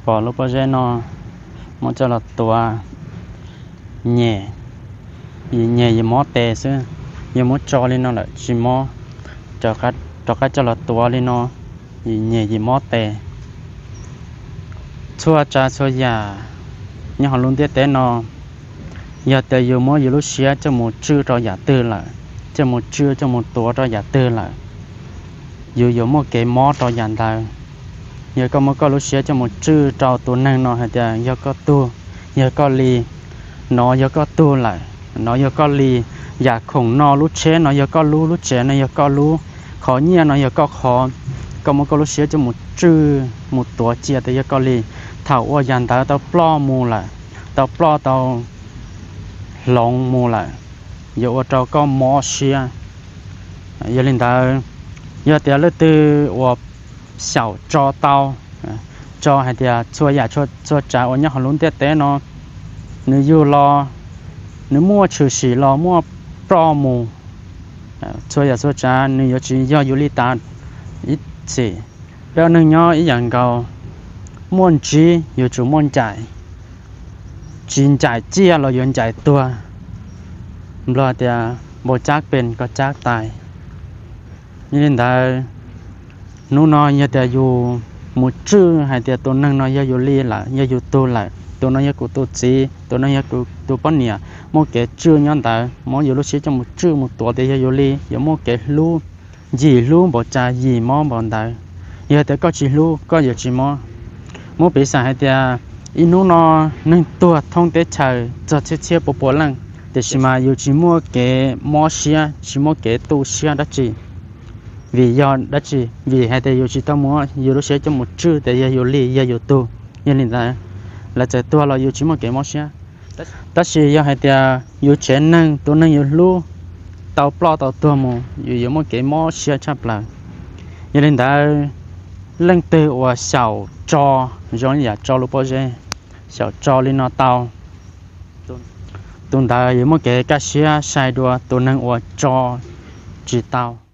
Pom lub pob zeb no muab coj los tuav, nyem, yim nyem yim mob tes xwb. Yog muab tso li no lawm tsis mob, rov qab coj los tuav li no, yim nyem yim mob tes. Txhua tsav txhua yam nyob hauv lub ntiaj teb no, yog tias yus muab yus lub siab coj mus tswj rau yam twg lawm, coj mus tswj coj mus tuav rau yam twg lawm, yus yuav muaj kev mob rau yam ntawd. Yog koj muab koj lub siab coj mus tswj rau tus neeg no hais tias yog koj tug, yog koj li, no yog koj tug lawm, no yog koj li, yam khoom no lub tsheb no yog koj lub, lub tsev no yog koj lub, qhov nyiaj no yog koj qhov, koj muab koj lub siab coj mus tswj mus tuav cia tias yog koj li, thaum uas yam ntawd tau ploj mus lawm, tau ploj tau hloov mus lawm, yuav ua rau koj mob siab. Yog li ntawd, yog tias leej twg uas xyaum tso tau, tso hais tias txhua yam txhua tsav uas nyob hauv lub ntiaj teb no, nws yug los, nws muaj tshwm sim los muaj ploj mus, txhua yam txhua tsav nws yuav tsis yog yus li tas ib txhis. Peb ua neeg nyob ib yam nkaus, muaj ntsib yuav tsum muaj ncaim, tsis ncaim ciaj los yuav ncaim tuag. Nplog tias npau cab pes koj cab tais. Yog li ntawd, hnub no yog tias yus mus tswj hais tias tus neeg no yog yus li lawm, yog yus tug lawm, tus no yog kuv tus txiv, tus no yog kuv tus poj niam, muaj kev tswj nyob ntawd, muab yus lub siab coj mus tswj mus tuav tias yog yus li, yuav muaj kev hlub, yim hlub npaum cas yim mob npaum ntawd. Yog tias koj tsis hlub koj yuav tsis mob. Muab piv xam hais tias ib hnub no neeg tuag thoob teb chaws txog txhiab txhiab pua pua leej, tiam sis mas yus tsis muaj kev mob siab, tsis muaj kev tu siab dab tsi. Vim yog dab tsi? Vim hais tias yus tsis tau muab yus lub siab coj mus tswj tias yog yus li, yog yus tug. Yog li ntawd, lawv txawm tuag los yus tsis muaj kev mob siab. Tab sis yog hais tias yus tsev neeg, tus neeg yus hlub tau ploj tau tuag mus, yus yuav muaj kev mob siab tshaj plaws. Yog li ntawd, leej twg uas xyaum tso zoo li yam tso lub pob zeb, xyaum tso li no tau, tus ntawd yuav muaj kev kaj siab sai dua tus neeg uas tso tsis tau.